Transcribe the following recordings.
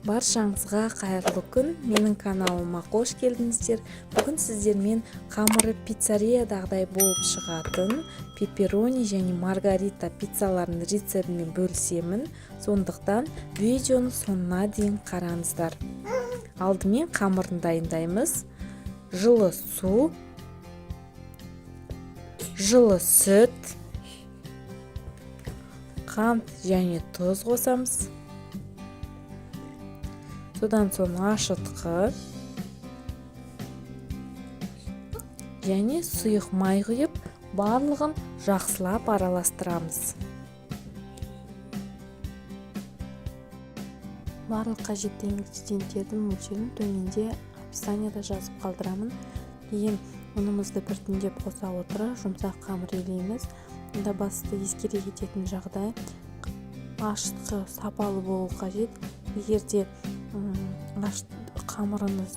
Баршаңызға қайырлы күн! Менің каналыма қош келдіңіздер! Бүгін сіздермен қамыры пиццериядағыдай болып шығатын пепперони және маргарита пиццаларының рецептімен бөлісемін. Сондықтан видеоны соңына дейін қараңыздар. Алдымен қамырын дайындаймыз. Жылы су, жылы сүт, қант және тұз қосамыз. Содан соң ашытқы және сұйық май құйып, барлығын жақсылап араластырамыз. Барлық қажетті ингредиенттердің мөлшерін төменде описанияда жазып қалдырамын. Кейін ұнымызды біртіндеп қоса отыра, жұмсақ қамыр илейміз. Мұнда басты ескере кететін жағдай: ашытқы сапалы болу қажет. Егер де қамырыңыз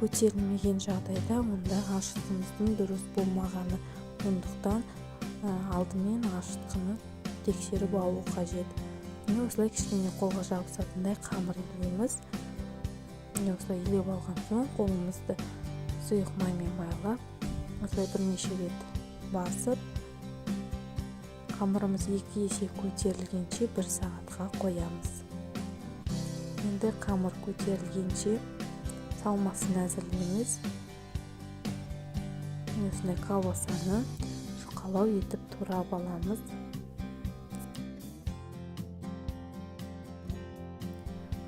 көтерілмеген жағдайда, онда ашытқыңыздың дұрыс болмағаны. Сондықтан алдымен ашытқыны тексеріп алу қажет. Міне, осылай кішкене қолға жабысатындай қамыр илейміз. Міне, осылай илеп алған соң, қолымызды сұйық маймен майлап, осылай бірнеше рет басып, қамырымыз 2 есе көтерілгенше бір сағатқа қоямыз. Енді қамыр көтерілгенше салмасын әзірлейміз. Міне, осындай колбасаны жұқалау етіп турап аламыз.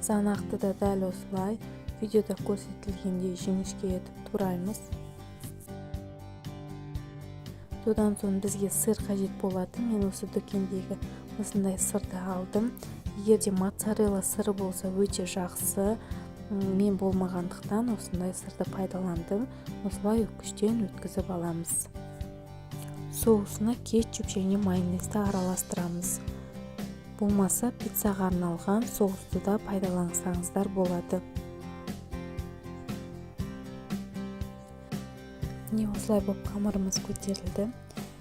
Қызанақты да дәл осылай видеода көрсетілгендей жіңішке етіп тураймыз. Содан соң бізге сыр қажет болады. Мен осы дүкендегі осындай сырды алдым. Егер де моцарелла сыры болса, өте жақсы. Мен болмағандықтан, осындай сырды пайдаландым. Осылай үккіштен өткізіп аламыз. Соусына кетчуп және майонезді араластырамыз. Болмаса, пиццаға арналған соусты да пайдалансаңыздар болады. Міне, осылай болып қамырымыз көтерілді.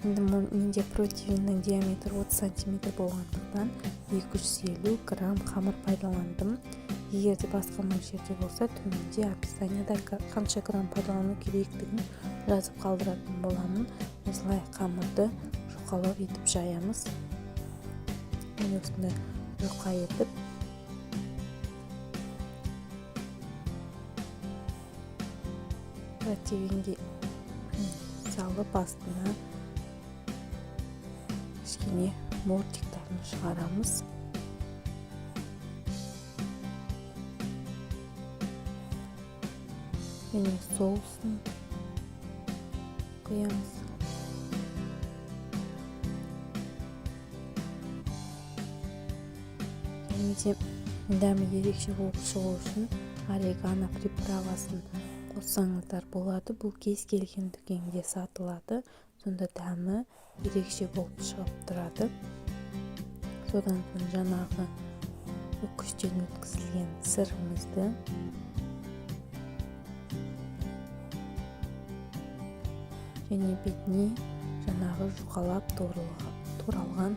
Енді менде противеньнің диаметрі 30 сантиметр болғандықтан, 250 грамм қамыр пайдаландым. Егер де басқа мөлшерде болса, төменде описанияда қанша грамм пайдалану керектігін жазып қалдыратын боламын. Осылай қамырды жұқалау етіп жаямыз. Міне, осындай жұқа етіп противеньге салып, астына кішкене бортиктарын шығарамыз. Және соусын құямыз. Және де дәмі ерекше болып шығу үшін орегано приправасын қоссаңыздар болады. Бұл кез келген дүкенде сатылады. Сонда дәмі ерекше болып шығып тұрады. Содан соң жаңағы үккіштен өткізілген сырымызды және бетіне жаңағы жұқалап туралған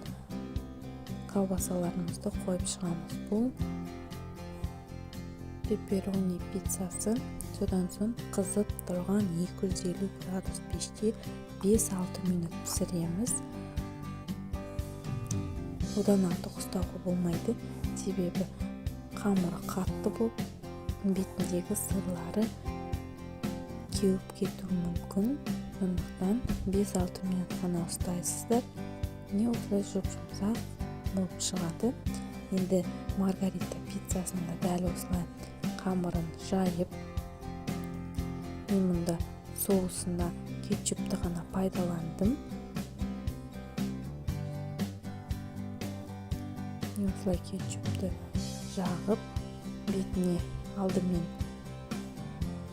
колбасаларымызды қойып шығамыз. Бұл пепперони пиццасы. Содан соң қызып тұрған 250 градус пеште 5-6 минут пісіреміз. Одан артық ұстауға болмайды, себебі қамыры қатты болып, бетіндегі сырлары кеуіп кетуі мүмкін. Сондықтан 5-6 минут қана ұстайсыздар. Міне, осылай жұп жұмсақ болып шығады. Енді маргарита пиццасын да дәл осылай қамырын жайып, мен мұнда соусына кетчупті ғана пайдаландым. Міне, осылай кетчупті жағып, бетіне алдымен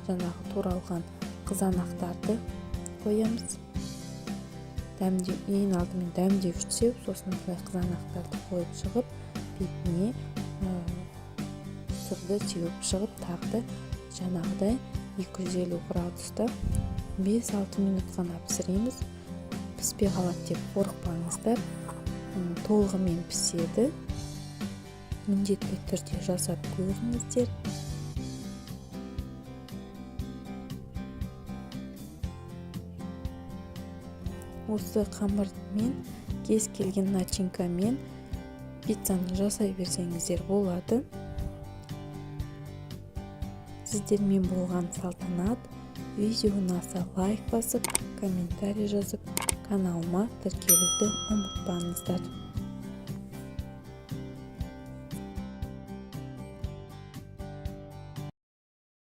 жаңағы туралған қызанақтарды қоямыз. Дәмдеу, ең алдымен дәмдеуіш сеуіп, сосын осылай қызанақтарды қойып шығып, бетіне сырды теуіп шығып, тағы да жаңағыдай 250 градуста 5-6 минут қана пісіреміз. Піспей қалады деп қорықпаңыздар, толығымен піседі. Міндетті түрде жасап көріңіздер. Осы қамырмен кез келген начинкамен пиццаны жасай берсеңіздер болады. Сіздермен болған Салтанат. Видео ұнаса, лайк басып, комментарий жазып, каналыма тіркелуді ұмытпаңыздар.